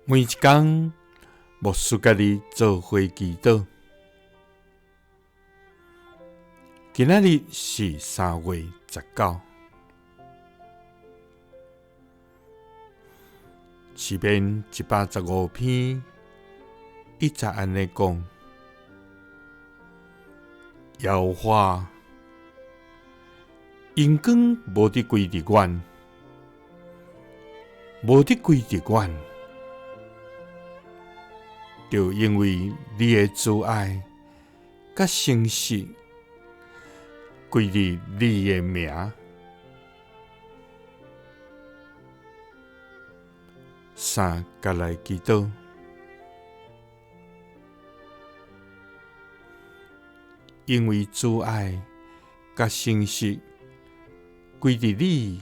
每一工，牧師佮你做伙祈禱。今仔日是3月19，詩篇115篇1節按呢講：耶和華，榮光無得歸佇阮，無得歸佇阮，就因為你的慈愛佮誠實歸佇你的名。三佮來祈禱，因為慈愛佮誠實歸佇你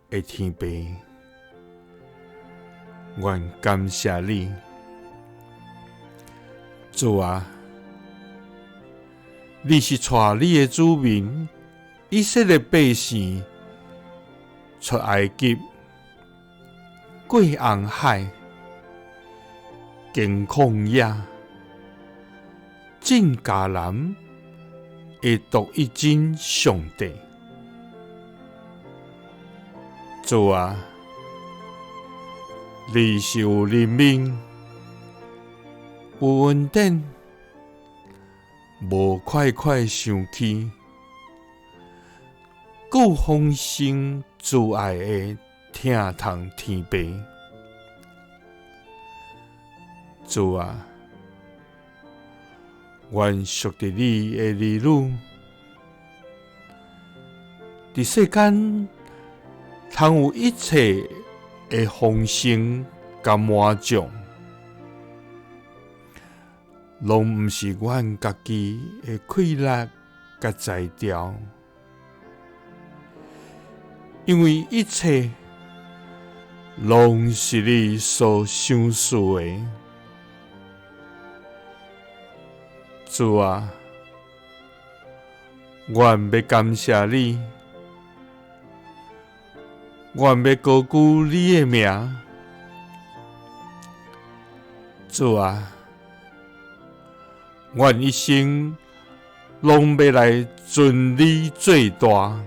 的天父，阮感謝你，主啊，你是帶你的子民以色列百姓出埃及，過紅海，經曠野，進迦南的獨一真上帝。主啊，你是有憐憫、有恩典，無快快生氣，閣有豐盛慈愛的疼痛天父。主啊，阮屬佇你的兒女，佇世間通有一切的豐盛佮滿足，攏毋是阮家己的氣力佮才調，因為一切攏是你所賞賜的。主啊，阮欲感謝你，阮欲高舉你的名。主啊，阮一生攏欲來尊你做大。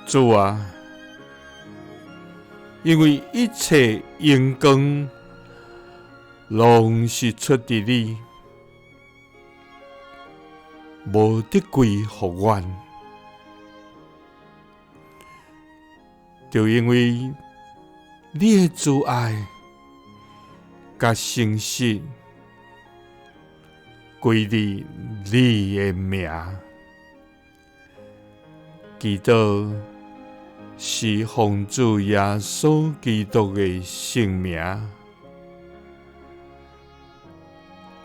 主啊，因為一切榮光攏是出佇你，無得歸予阮。就因為你的慈愛佮誠實歸佇你的名，祈禱是奉主耶穌基督的聖名，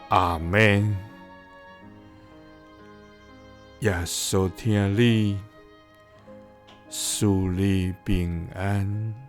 阿們。耶穌疼你，賜你平安。